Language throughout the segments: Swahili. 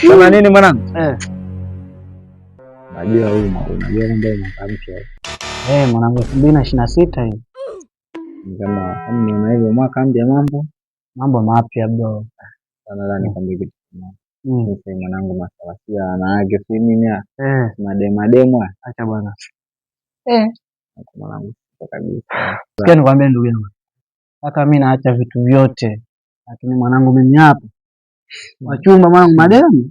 Sema nini mwanangu? Eh. Najua huyu unajua kwamba huu mwaka mpya. Eh, mwanangu 2026 hii. Ni kama niona hivyo mwaka mpya mambo. Mambo mapya bro. Sana la nikwambie kitu kimoja. Sasa mwanangu masalasia wanawake si nini ya? Madema demo. Acha bwana. Mwanangu sio kabisa. Sikia nikwambie ndugu yangu. Hata mimi naacha vitu vyote. Lakini mwanangu mimi hapa. Wachumba mwanangu mademu.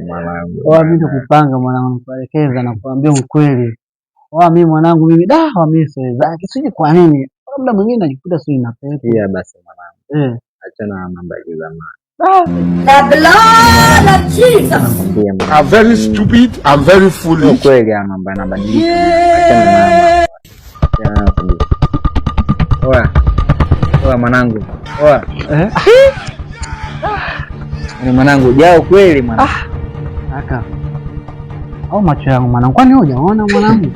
Mwanangu. Oa mimi kupanga mwanangu kuelekeza na kuambia ukweli. Oa mimi mwanangu mimi da wa mimi siwezaki. Sijui kwa nini. Muda mwingine najikuta sijui na pepo. Pia basi mwanangu. Achana na mambo ya kizamani. The blood of Jesus. Nakwambia mwanangu. I'm very stupid. I'm very foolish. Kweli haya mambo yanabadilika. Achana na mambo. Achana nayo kabisa. Oa. Oa mwanangu. Oa. Ni mwanangu jao kweli mwanangu. Kaka. Au macho yangu mwanangu. Kwani wewe hujaona mwanangu?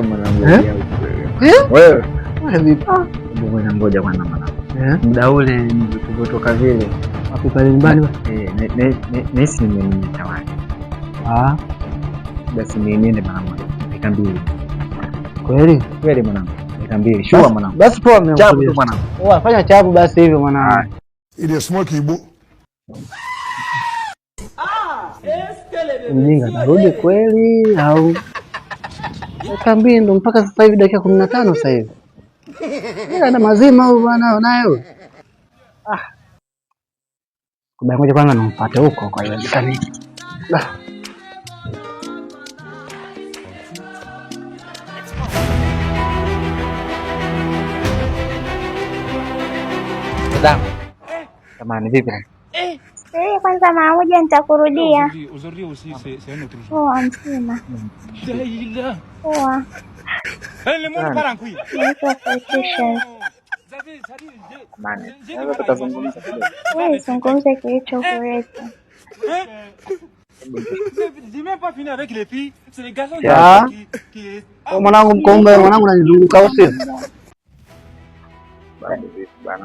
Mwanangu Eh? jao kweli. Wewe. Wewe vipi? Hebu ngoja ngoja kwanza mwanangu. Eh? Muda ule tulivyotoka vile. Wapi pale nyumbani? Nahisi nimetawali. Basi niende mara moja. Dakika 2. Kweli? Kweli mwanangu. Dakika 2. Shua mwanangu. Basi poa mwanangu. Chapu tu mwanangu. Poa, fanya chapu basi hivyo mwanangu. It is smoky boy. Mjinga narudi kweli au dakika 2 ndo mpaka sasa hivi dakika 15 sasa hivi. Ila na mazima huyu bwana nayo. Kubaya ngoja kwanza nimpate huko kwa hiyo haiwezekani. Dadangu. Jamani vipi? Eh, kwanza mara moja nitakurudia. Poa mzima. Poa. Naitwa Patricia. Amani. Naweza tukazungumza kidogo. Wewe zungumza kilichokuleta. Mwanangu mkombe, mwanangu unanizunguka au sio?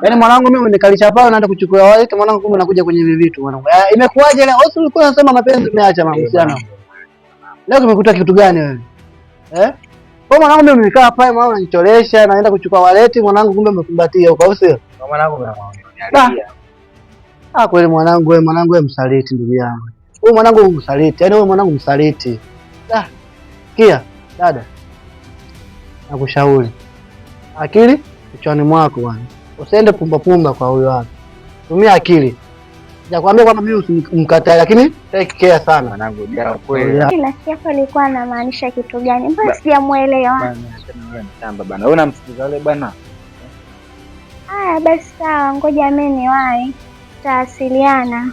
Yaani mwanangu mimi umenikalisha pale naenda kuchukua wallet mwanangu, kumbe nakuja kwenye hivi vitu mwanangu. Imekuwaje leo? Wewe ulikuwa unasema mapenzi umeacha mahusiano. Leo kumekuta kitu gani wewe? Kwa mwanangu mimi nimekaa pale mwanangu unanicholesha naenda kuchukua wallet mwanangu, kumbe umekumbatia huko au sio? Mwanangu unaniharibia. Kweli mwanangu wewe, mwanangu wewe msaliti ndugu yangu. Wewe mwanangu msaliti. Yaani wewe mwanangu msaliti. Kia dada. Nakushauri. Akili kichwani mwako bwana. Usiende pumba pumba kwa huyo watu. Tumia akili. Sijakwambia kwamba mimi usimkatae, lakini take care sana. Mwanangu jao kweli. Ila siapo alikuwa anamaanisha kitu gani? Mbona sijamuelewa? Bana, wewe mtamba bana. Wewe unamsikiza yule bwana? Haya basi sawa, ngoja mimi niwahi. Tutawasiliana.